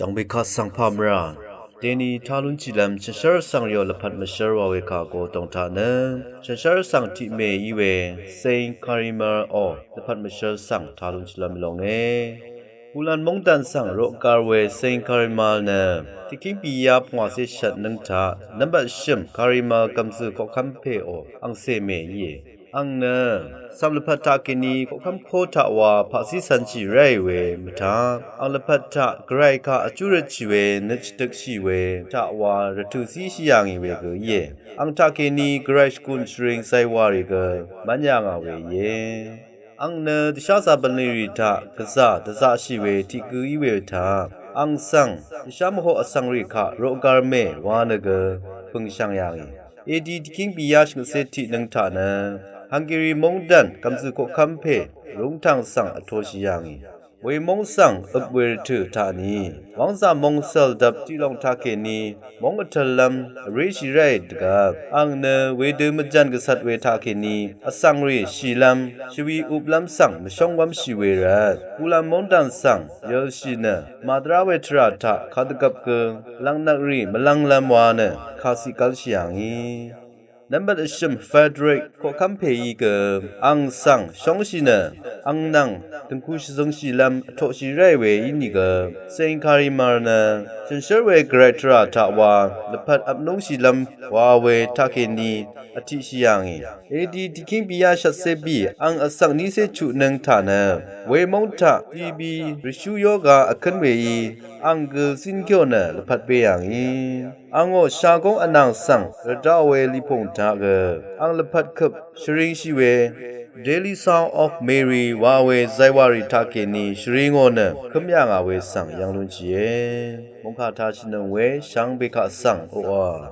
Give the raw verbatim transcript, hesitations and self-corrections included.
Dv̀ngbè kaq svng pà mvrà deni tá lúnshìlv́m shànshér svng rìò lvpat mvshér wa we kà go dòng taq nø shànshér svng tiq mè í we Saint Carimal ò lvpat mvshér svng tá lúnshìlv́m í longe. Bulan móngdàn svng roqgar we Saint Carimal nø tiqkíng bìyá pungwàcé shvt nǿng taq nvmbat shø̀m Carimal gv̀mzø̀ koqkv́m pè ò angcè mè íe. Ang nø svm lvpat taqkèní koqkv́m kó taq wa paqcí cv̄nshì ráì we mvtaq ang lvpat taq Gvray kaq vjú røtshì we nøt shvdøkshì we taq wa rvtø̀ císhì yà ngì we gø íe. Ang taqkèní Gvray shvgùn shvring zaywàrì gø mv́n yà ngà we íe. Ang nø dvshá zàbv̀nlì rì taq gvzà dvzaqshì we tiq gø í we taq ang svng dvshá mvhoq vsvng rì kaq roqgar mè wa nø gø pø̀ngshv̀ng yà ngì. Edi tiqkíng bìyá shvngøtcé tiq nǿng taq nø Hungary móngdàn gv̀mzø̀ koqkv́m pè rúngtv̀ng svng vtoshì yà ngì. Wemóng svng øp we rvtø̀ taq ni wv́ngzà móng cv̀ldvp tiqlòng taqkèní móng vtø̄lv́m vréshì ráì dvgvp ang nø wedø mvjv̀n gvcvt we taqkèní vsvng rì shìlv́m shvwi uplv́m svng mvshóng wv́mshì we rvt bulan móngdàn svng yølshì nø màdvrá we tvrà taq kadvgvp gø lv̀ngnvk rì mvlv́nglv́m wa nø kàciq gv́lshì yà ngì. Nvmbat vshø̀m Frederick koqkv́m pèí gø ang svng shóngshì nø ang nvng dø̀ngku shvzøngshìlv́m vtoqshì ráì we ínìgø Saint Carimal nø shànshér we Gvray tvrà taq wa lvpat vp núngshìlv́m wa we taqkèní vtiqshì yà ngì. Edi tiqkíng bìyá shvtcé bì ang vsvng nícé chuq nǿng taq nø wemóng taq T B rvshú yoga vkǿn weí ang gø cínkyò nø lvpat bé yà ngì. Angò shagóng vnàng svng rvdaq we lipùng taq gø ang lvpat køp shvringshì we Daily Sound of Mary wa we zaywàrì taqkèní shvringò nø køm yà ngà we svng yv́ng lúnshìe. Mòngkà taq shìnøng we shvngbe kaq svng oqà